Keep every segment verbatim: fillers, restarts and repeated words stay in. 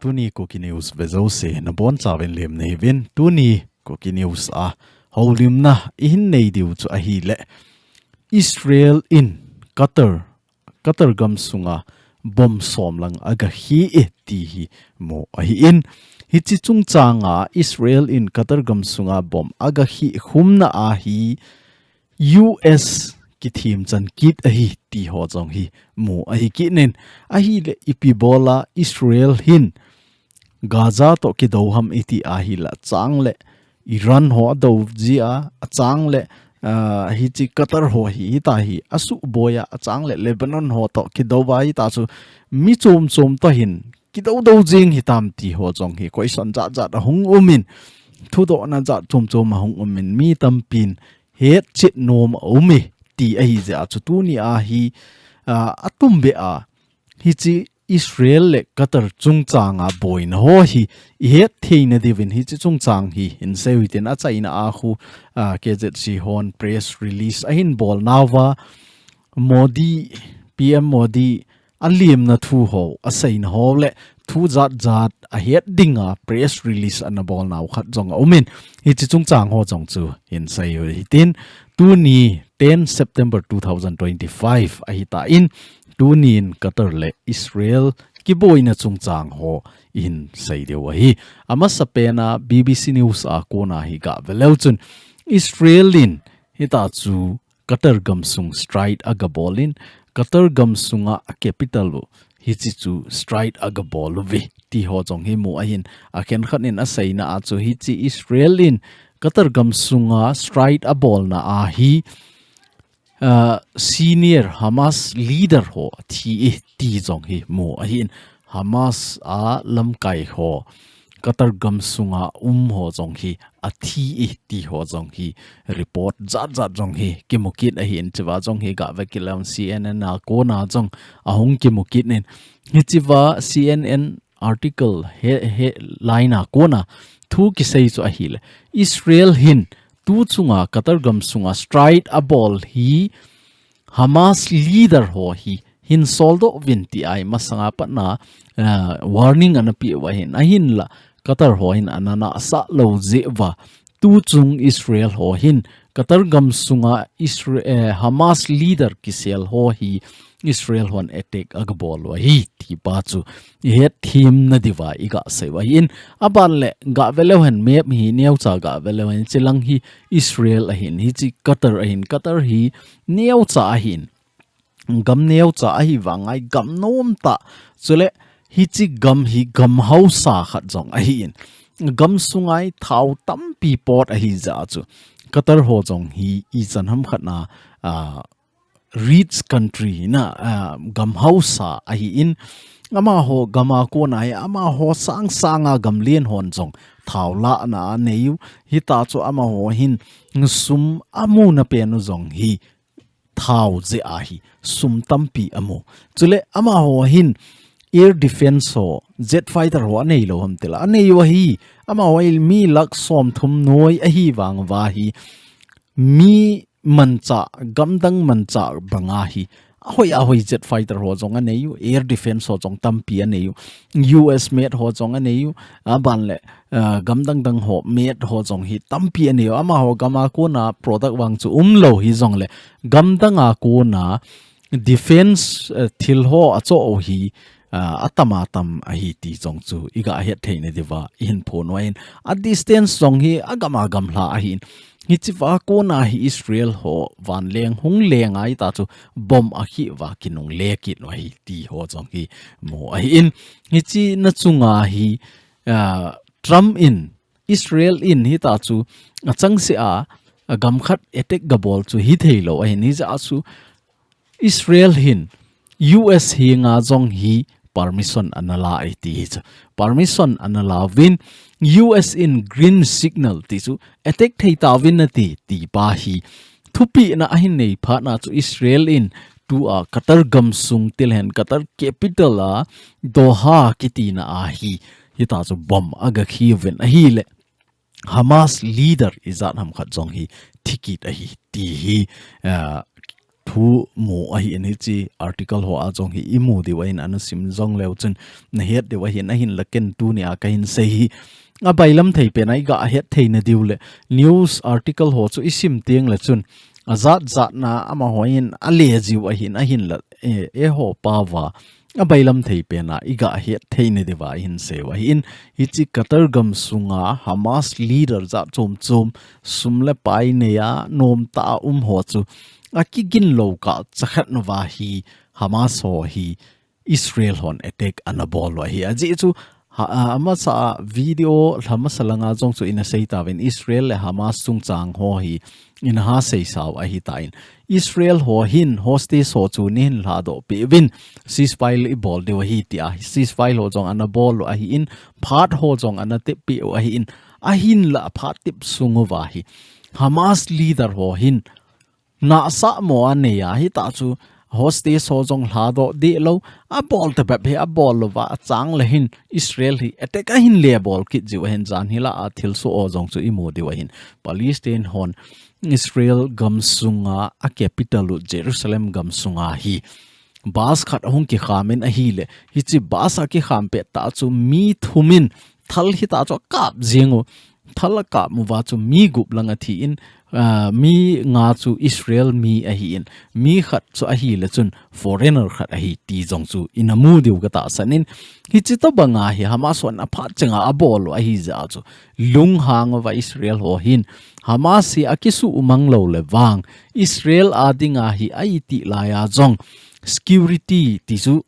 Tuni Kuki News vejouse nabonchauvin lemna hiuvin, tuni Kuki News a houlimna ihin nei diu chu ahile, Israel in Qatar, Qatar gam sunga bomb som lang aga khi e ti hi mu ahin. Hiche chungchanga Israel in Qatar gam sunga bomb aga khi khumna ahi, U S kithemchan kit ahi ti ho jong hi mu ahi kit in, ahile ipi bola Israel hin Gaza toh kidou ham iti ahile, achang le Iran ho adou jia, achang le, ah, hiche Qatar ho hi, hita hi asuboi a, achang le Lebanon ho toh kidou a, hita chu mi chom chom toh hin kidou dou jing hitam ti ho jong hi question jat jat ahung um in, thudohna jat chom chom ahung um in, mi tampin hetchet nom aum e ti ahi jeh a chu tuni a hi, ah, atumbeh a hiche Israel le Qatar chungchanga boina ho hi ihet theina diuvin hiche chungchang hi hin seiyu hitin, achaina a khu, ah, K Z C hon press release ahin bol nauva, Modi, P M Modi alemna thu ho, aseina ho le thu jat jat ahet dinga press release ana bol nau khat jong aum in, hiche chungchang ho jong chu hin seiyu hitin, tuni ten September two thousand twenty-five ahitan, tunin Qatar le Israel kiboina chungchang ho ihin sei diu ahi. Amasapen a B B C News a kona hi gave leu chun, Israel in hita chu Qatar gam sung strike aga bol in, Qatar gam sunga a capital u hiche chu strike aga bol uve ti ho jong hi mu ahin, akhenkhat in aseina a chu hiche Israel in Qatar gam sunga strike abolna a hi, ah, senior Hamas leader ho athi e ti jong hi mu ahin, Hamas a lamkai ho, Qatar gam sunga um ho jong hi athi e ti ho jong hi report jat jat jong hi kimu kit ahin, chua jong hi gave kit leu C N N a kona jong ahung kimu kit in, hichea C N N article he, headline a kona thu kisei chu ahile, Israel hin tu chunga Qatar gam sunga strike abol hi Hamas leader ho hi hin soldoh uvin ti ahi masanga patna, ah, warning ana peuva ahin, ahinla Qatar ho hin ana nahsah lou jeh uva, tu chung Israel ho hin Qatar gam sunga Isra-, eh, Hamas leader kisel ho hi Israel hon attack aga bol u ahi ti pa chu ihet themna diuva iga sei u ahin, aban le gave leu hen map hi neocha gave leu hen, chilang hi Israel ahin, hiche Qatar ahin, Qatar hi neocha ahin, gam neocha ahi vang a gam nomtah. Chule hiche gam hi gam hausa khat jong ahin, gam sunga thao tampi pot ahi jeh a chu Qatar ho jong hi ichan ham khat na, ah, rich country na, ah, gam hausa ahin, amaho gam a kona hi amaho sang sanga gam len hon jong thao lahna anei u, hita chu amaho hin sum amuna pen u jong hi thao jeh ahi, sum tampi amu. Chule amaho hin air defense ho, jet fighter ho anei lou ham tile, anei u ahi. Amaho hi mi lakh somthum noi ahi vang uva hi, mi manchah, gamdang manchah banga hi ahoi ahoi jet fighter ho jong anei u, air defense ho jong tampi anei u, U S made ho jong anei u, aban le, ah, gamdang dang ho made ho jong hi tampi anei u. Amaho gam a kona product vang chu umlou hijongle, gamdang a kona defense, eh, thil ho achoh u hi, ah, atam atam ahi ti jong chu iga het theina diuva ihin phon u ahin, a distance jong hi agam agam lha ahin, hichea kona hi Israel ho vanleng hung leng a hita chu bomb akhi uva kinungle kit u ahi ti ho jong hi mu ahin, hiche na chunga hi, ah, Trump in Israel in hita chu achangseh a, agam khat attack gabol chu hithei lou ahin, hijeh a chu Israel hin U S henga jong hi permission ana la e ti hi chu. Permission ana lauvin U S in green signal ti chu attack thei tauvin nati ti pa hi thupehna ahin nei phat na chu Israel in tua Qatar gamsung tilhen Qatar capital a Doha kitina a hi hita chu bomb aga khi uvin ahile Hamas leader ijat ham khat jong hi thi kit ahi ti hi, ah, pu mu ahin hiche article ho a jong hi imu diu ahin ana sim jong leu chun nahet diu ahin ahinla ken tunia kahin sei hi abailam thei pena iga het theina diu le news article ho chu isim teng le chun ajat jatna amahon ale jiu ahin ahinla e, eiho pao va abailam thei pena iga het theina diuva ihin seiu ahin hiche Qatar gam sunga Hamas leader jat chom chom sum le pai neiya nomtah a um ho chu akigin lou kah chakhat nauva hi Hamas ho hi Israel hon attack ana bol u ahi. Ajeh chu ha, a, amasa a video lha masa langa jong chu ina sei tauvin Israel le Hamas chungchang ho hi ina ha seisau ahitan. Israel ho hin hostage ho chu neihin lhadoh peh uvin ceasefire ibol diu ahi tia, ceasefire ho jong ana bol u ahin phat ho jong ana tep peh u ahin ahinla phat tep sung uva hi Hamas leader ho hin nahsah mo anei a, hita chu hostage ho jong lhadoh deh lou, abol tabep hi abol louva, achang le hin Israel hi attack ahin le bol kit jiu ahin jan hila a thilsoh ho jong chu imu diu ahin. Palestine hon Israel gam sunga a capital u Jerusalem gam sunga hi bus khat ahung kikham in ahile, hiche bus akikham pet tah chu mi thum in thal hita chu akap jing u, thal akap uva chu mi gup lang athi in, ah, mi nga chu Israel mi ahi in, mi khat chu ahile chun foreigner khat ahi ti jong chu ina mu diu katahsan in, hiche tobanga hi Hamas hon aphat chenga abol u ahi jeh a chu lunghang uva Israel ho hin Hamas hi akisuhmang lou le vang Israel a dinga hi a itih laiya jong security ti chu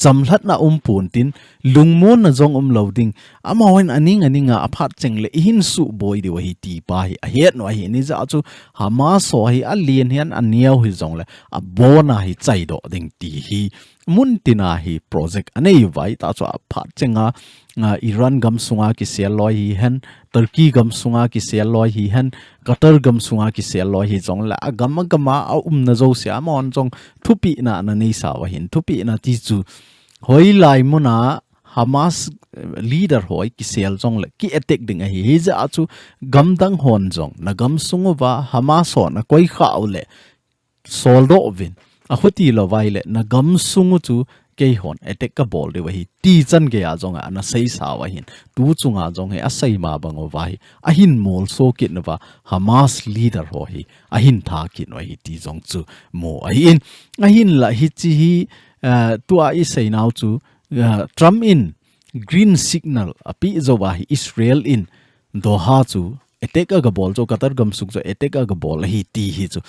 chamlhatna umpon tin, lungmonna jong umlou ding, amahon aning aninga aphat cheng le ihin suboi diu ahi ti pa hi ahet nau ahi, hijeh a chu Hamas ho hi alen hihen aneo hijongle abona hi chaidoh ding ti hi mun tina hi project anei uva, hita chu aphat chenga, a, Iran gam sunga kisel loi hihen, Turkey gam sunga kisel loi hihen, Qatar gam sunga kisel loi hijongle agam agama aumna jousea amahon jong thupehna ana neisau ahin, thupehna ti chu hoilai muna Hamas, eh, leader ho kisel jongle ki attack ding ahi, hijeh a chu gamdang hon jong nagam sung uva Hamas hon akoikhah u le soldoh uvin, akhuti lou uva ahile nagam sung u chu keihon attack kabol diu ahi ti changeiya jong ana seisau ahin, tu chunga jong hi aseima bang uva hi ahin molso kit nauva Hamas leader ho hi ahin tha kit u ahi ti jong chu mu ahin, ahinla hiche hi, eh, tua isei nau chu, eh, Trump in green signal apeh jouva hi Israel in Doha chu attack agabol chu, Qatar gam sung chu attack agabol ahi ti hi chu.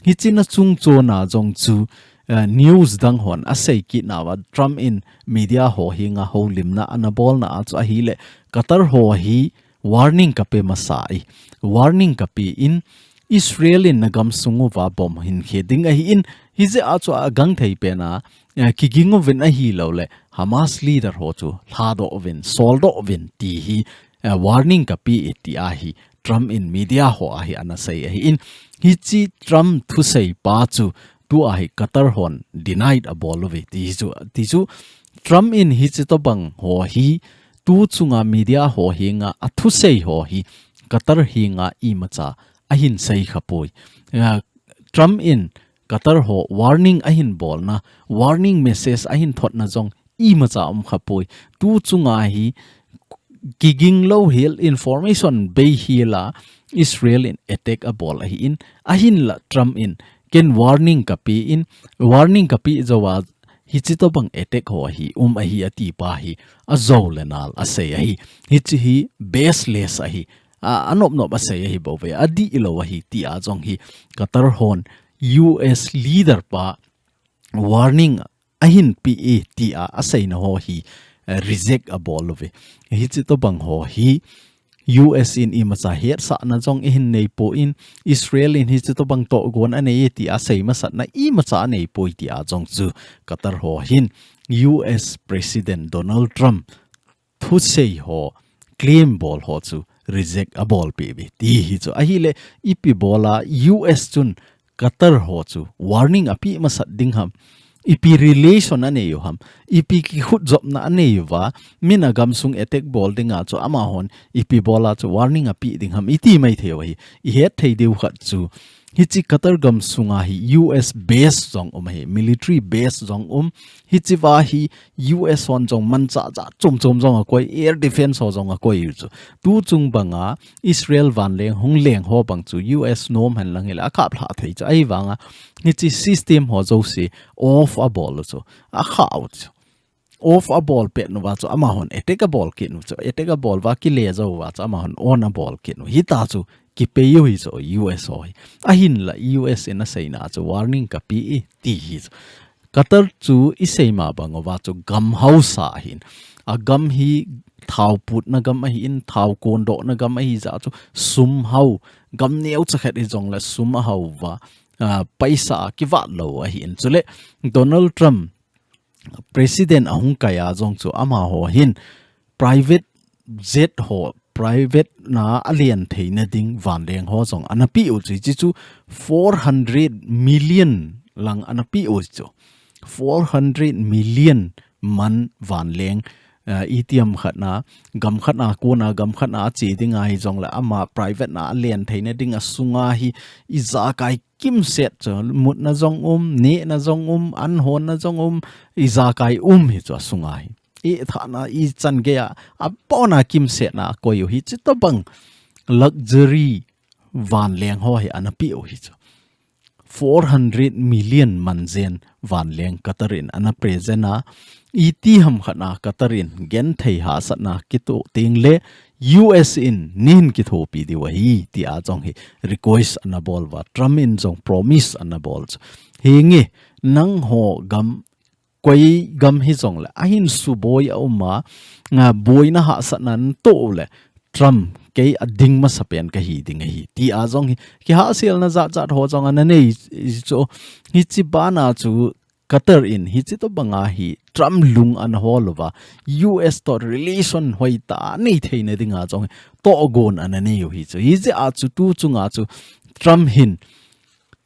Hiche na chungchona jong chu, eh, news dang hon asei kit nauva Trump in media ho henga houlimna ana bolna a chu ahile Qatar ho hi warning kape masa e. Warning kape in Israel in nagam sung uva bomb hin khe ding ahin, hijeh a chu agang thei pena, eh, kiging uvin ahilou le Hamas leader ho chu lhadoh uvin, soldoh uvin ti hi, eh, warning kape e ti ahi Trump in media ho a hi ana sei ahin, hiche Trump thusei pa chu tua hi Qatar hon denied abol uve ti chu, ti chu Trump in hiche tobang ho hi tu chunga media ho henga athusei ho hi Qatar henga imacha ahin sei khapoi. Ah, Trump in Qatar ho warning ahin bolna, warning message ahin thotna jong imacha um khapoi. Tu chunga hi kiging lou hel, information bei hela Israel in attack abol ahin, ahinla Trump in ken warning kape in, warning kape jouva hiche tobang attack ho hi um ahi ati pa hi ajou le nal asei ahi. Hiche hi baseless ahi. A, anop nop asei ahi bouve. Adihlou ahi tia jong hi Qatar hon U S leader pa warning ahin pe e tia aseina ho hi, eh, reject abol uve. Hiche tobang ho hi U S in imacha hetsahna jong eihin neipon, Israel in hiche tobang tohgon anei e tia sei masatna imacha aneipoi tia jong chu Qatar ho hin U S President Donald Trump thusei ho, claim bol ho chu reject abol peh uve ti hi chu. Ahile ipi bola U S chun Qatar ho chu warning apeh masat ding ham, ipi relation anei u ham, ipi kikhutjopna anei uva, mi nagam sung attack bol dinga chu amahon ipi bola chu warning apeh ding ham, iti maithei u ahi. Ihet thei diu khat chu Hichi Qatar gam sunga hi U S base jong um ahi, military base jong um. Hichi va hi U S hon jong manchah chah chom chom jong akoi, air defense ho jong akoi u chu. Tu chung banga Israel vanleng hung leng ho bang chu U S nom hen lang hile akap lha thei chu. Ahivanga hichi system ho jouse off abol u chu. Akha u chu. Off abol pet uva chu amahon attack abol kit u chu. Attack abol uva kile jou uva chu amahon on abol kit u. Hita chu kipei u hi chu U S ho hi. Ahinla U S in aseina chu warning kape e ti hi chu. Qatar chu isei ma bang uva chu gam hausa ahin. Agam hi thao putna gam ahin, thao kondohna gam ahi jeh chu sum hao, gam neocha khat hijongle sum ahao uva, ah, paisa kivat lou ahin. Chule Donald Trump president ahung kai a jong chu amaho hin private jet ho, private na alen theina ding vanleng ho jong ana pe u chu, hichi chu four hundred million lang ana pe u chu. Four hundred million man vanleng, ah, itiham khat na, gam khat na kona, gam khat na ache ding ahi jongle ama private na alen theina ding asunga hi ijakai kimset chu, mutna jong um, nehna jong um, an honna jong um, ijakai um hi chu asunga hi. Ithana, ichan geiya, abona kimsetna akoi u hi, chutobang luxury vanleng ho hi ana pe u hi chu. Four hundred million man jen vanleng Qatar in ana present a, itiham khat na Qatar in genthei hahsatna kitoh teng le U S in neihin kithopi diu ahi, tia jong hi request ana bol uva, Trump in jong promise ana bol chu. Hinge, nangho gam koi gam hijongle, ahin suboi a um a, nga boina hahsatna natoh le, Trump kei ading masapen kahi ding ahi, tia jong hi, kihahselna jat jat ho jong ana nei chu, hichi bana chu Qatar in hichi tobanga hi Trump lung ana hol uva, U S to relation hoitah nei theina dinga jong hi tohgon ana nei u hi chu. Hijeh a chu tu chunga chu Trump hin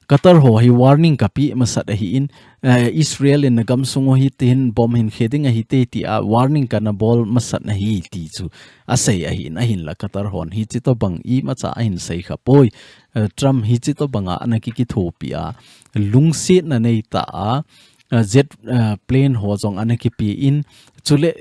Qatar ho hi warning kape masat ahin, eh, Israel in nagam sung u hitihin bomb hin khe ding ahi te tia warning kana bol masat ahi ti chu asei ahin, ahinla Qatar hon hichi tobang imacha ahin sei khapoi. Eh, Trump hichi tobanga ana ki, kithopi a, lungsetna neitah a, eh, jet, eh, plane ho jong ana kipe in, chule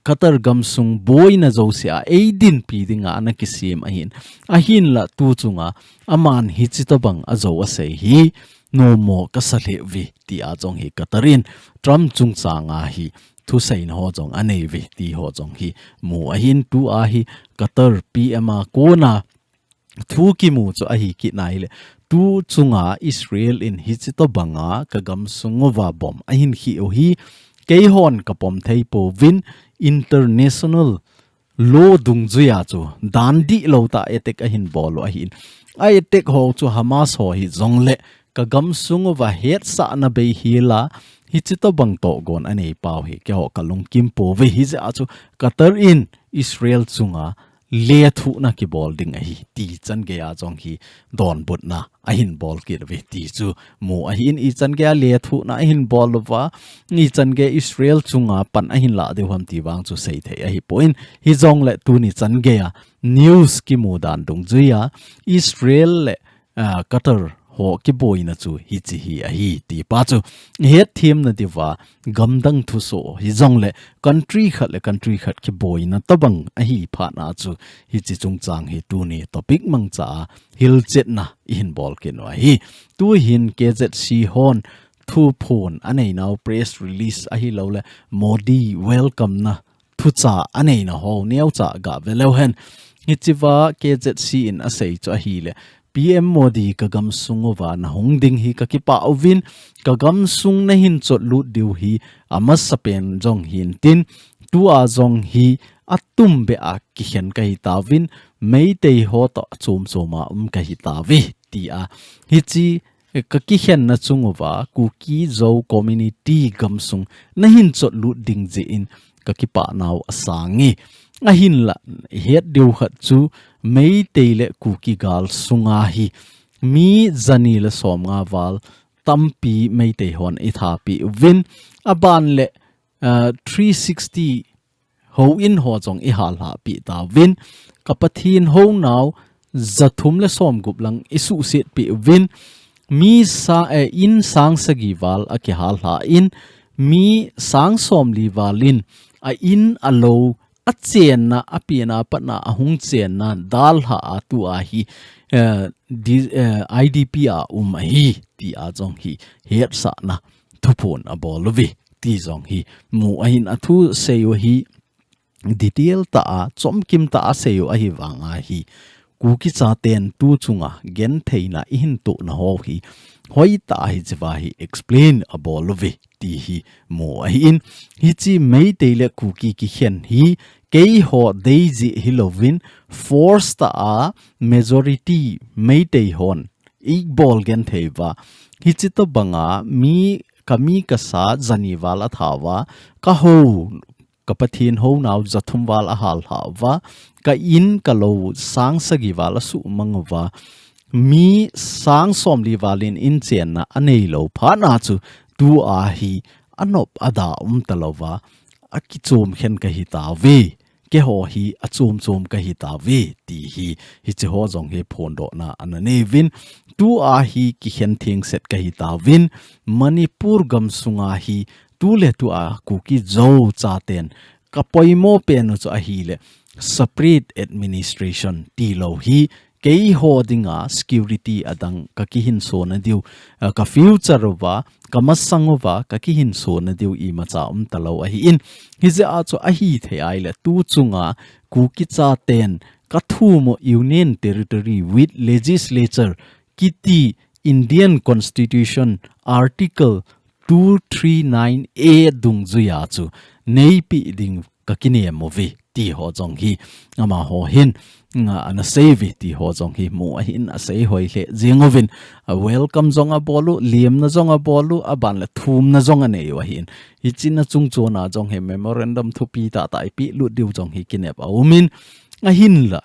Qatar gam sung boina jouse a eidinpi dinga ana kisem ahin. Ahinla tu chunga aman hichi tobang ajou asei hi nommo kasa lheh uve, tia jong hi Qatar in Trump chungchanga hi thuseina ho jong anei uve ti ho jong hi mu ahin. Tua hi Qatar P M a kona thu kimu chu ahi kit nai le. Tu chunga Israel in hichi tobanga kagam sung uva bomb ahin khe u hi, keihon kapom thei pouvin, international law dungjuia chu dan dihlou tah attack ahin bol u ahin. A attack ho chu Hamas ho hijongle kagam sung uva hetsahna bei hila, hichi tobang tohgon anei pau hi keiho kalungkim pouve. Hijeh a chu Qatar in Israel chunga lethuhna kibol ding ahi, ti chan geiya jong hi donbutna ahin bol kit uve ti chu mu ahin, ichan geiya lethuhna ahin bol uva, ichan geiya Israel chunga pan ahin lah diu ham ti vang chu seithei ahipoi. Hijongle tuni chan geiya news kimu dan dungjuia Israel le ah, Qatar ho kiboina chu hichi hi ahi, ti pa chu hetthem nadiuva gamdang thuso hijongle country khat le country khat kiboina tobang ahi phat a chu hichi chungchang hi tuni topic mangcha a hilchetna ihin bol kit u ahi. Tuhin K Z C hon thuphon aneinau press release ahilouleh Modi welcome na thucha aneina ho neocha gave leu hen. Hichiva K Z C in asei chu ahile, P M Modi kagam sung uva nahung ding hi kakipah uvin, kagam sung nahin chotlut diu hi amasapen jong hintin, tua jong hi atumbeh a kikhen kahi tauvin, Meitei ho toh chomchom a um kahi tauve, tia. Hichi kakikhenna chung uva Kuki Zo community gamsung nahin chotlut ding jeh in kakipah nau asange. Ahinla, het diu khat chu Meitei le Kuki gal sunga hi mi jani le somnga val tampi Meitei hon ithapi uvin, aban le, ah, three sixty houin ho jong ihalhah pi tauvin, ka Pathen hounau jathum le somgup lang isuhset peh uvin, mi sa, eh, in sang sagi val akihal lha in, mi sang somli val in a in a lou, a chenna, a pina patna, a hung chenna, dalha a tua hi, eh, di, eh, I D P a um ahi, tia jong hi hetsahna thuphon abol uve, ti jong hi mu ahin. A thusei u hi detail tah a, chomkim tah a sei u ahi vang a hi, Kuki chaten tu chunga gentheina ihin tohna ho hi, hoitah a hichea hi explain abol uve, ti hi mu ahin. Hiche Meitei le Kuki kikhen hi, keiho dei jeh hilouvin, force tah a majority Meitei hon eibol genthei uva, hiche tobanga mi, ka mi ka sa jani val atha uva, ka hou, ka Pathen hounau jathum val ahal lha uva, ka in ka lou sang sagi val asuhmang uva, mi sang somli val in in chenna anei lou phat na chu, tua hi anop ada um talouva, akichom khen kahi tauve, keiho hi achom chom kahi tauve, ti hi, hiche ho jong hi phondohna ana nei uvin, tua hi kikhen thengset kahi tauvin, Manipur gamsunga hi tuletua Kuki Zo chaten ka poimo pen u chu ahile separate administration tilou hi, keiho dinga security adang ka kihinso na diu, eh, ka future uva, ka masang uva, ka kihinso na diu imacha um talou ahin. Hijeh a chu ahithei ahile tu chunga Kuki chaten ka thum u Union Territory with Legislature kiti Indian Constitution Article two three nine A dungjuia chu neipi ding ka kinem uve, ti ho jong hi amaho hin, nga, ana sei uve, ti ho jong hi mu ahin, asei hoi lheh jeng uvin, a welcome jong abol u, lemna jong abol u, aban le thumna jong anei u ahin. Hiche na chung chon a jong hi memorandum thupi tah tah ipeh lut diu jong hi kinep aumin, ahinla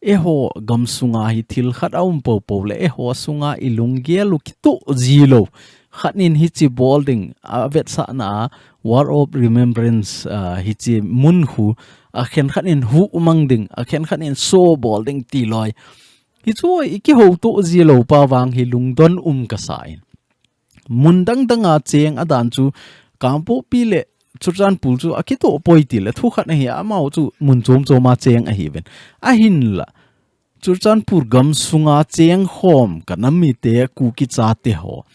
eiho gamsunga hi thil khat aum popo le, eiho sunga ilunggel u kitoh jilou khat in hiche bol ding, avetsahna a War of Remembrance, ah, hiche mun khu, akhen khat in huhmang ding, akhen khat in show bol ding tilou. Hichu ikihoutoh jilou pa vang hi lungdon um kasa in. Mun dang danga cheng adan chu Kangpokpi le Churachandpur chu akitoh poi tile thu khat ahi, amaho chu mun chom chom a cheng ahiuvin. Ahinla, Churachandpur gamsunga chengkhom ka nam mite Kuki chate ho,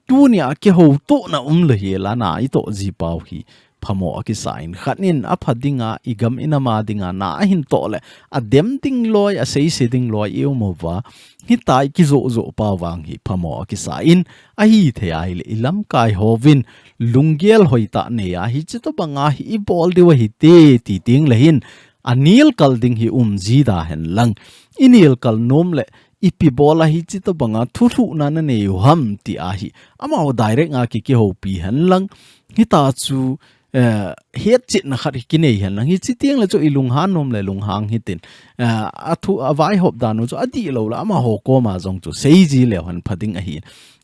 tunia kihoutohna umlou hela na itoh ji pau hi phamo akisa in, khat in apha dinga, igam inam a dinga na ahin toh le, adem ding loi, aseise ding loi ium uva, hitia ikijoh joh pau vang hi phamo akisa in, ahithei ahile ilamkai hovin lunggel hoitah nei a, hiche tobanga hi ibol diu ahite, ti tengle hin, anelkal ding hi um ji da henlang, inelkal nom le, ipi bol a hiche tobanga thulhuhna nanei u ham, ti ahi. Amaho direct a ki, kihoupi henlang, hitia chu, eh, hetchetna khat hi kinei henlang. Hiche tengle chu ilunghan nom le lunghang hitin. Eh, athu, avaihop dan u chu adihlou le amaho koma jong chu seiji leu hen pha ding ahi.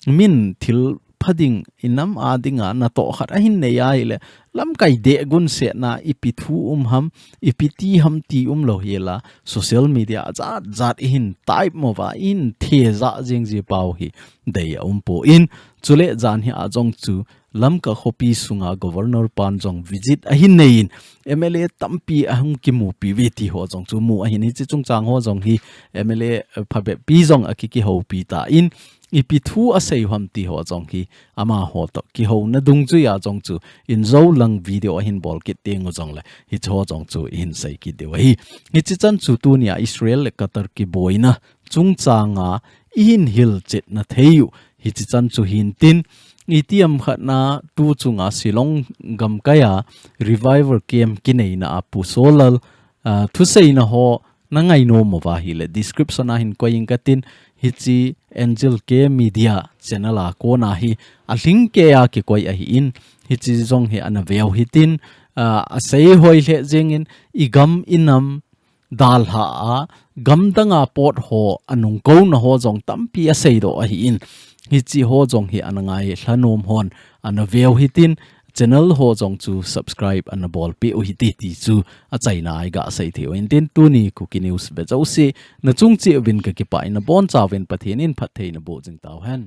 Min thil pha ding, inam a dinga natoh khat ahin nei ahile, lamkai deh gunsetna, ipi thu um ham, ipi ti ham ti umlou hela, social media ajat jat ihin type mo uva, ihin thejah jeng ji pau hi dei aum poi. Chule jan hi a jong chu Lamka khopi sunga Governor pan jong visit ahin nei in, M L A tampi ahung kimupi uve ti ho jong chu mu ahin, hiche chungchang ho jong hi M L A phabep pi jong aki, kihoupi tan, ipi thu asei u ham ti ho jong hi amaho toh kihouna dungjuia jong chu injo lang video ahin bol kit teng u jongle hiche ho jong chu ihin sei kit diu ahi. Hiche chan chu tunia Israel le Qatar kiboina chungchanga ihin hilchetna thei u hiche chan chu hintin, itiham khatna tu chunga Shillong gamkaia Revival Camp kineina a Pu Solal, ah, thuseina ho nangainom uva ahile description a hin koi inge katin, hiche Angel K Media channel a kona hi alhingkeia kikoi ahin, hiche jong hi ana veu hitin, ah, asei hoi lheh jengin igam inam dalha a, gamdanga pot ho anungkouna ho jong tampi aseidoh ahin, hiche ho jong hi ana ngailha nom hon ana veu hitin, channel ho jong chu subscribe ana bolpeh u hite ti chu achaina a iga sei thei u ahin tin tuni Kuki News vejouse nachung cheh uvin kakipah in nabonchauvin Pathen in phatthei naboh jing tauhen.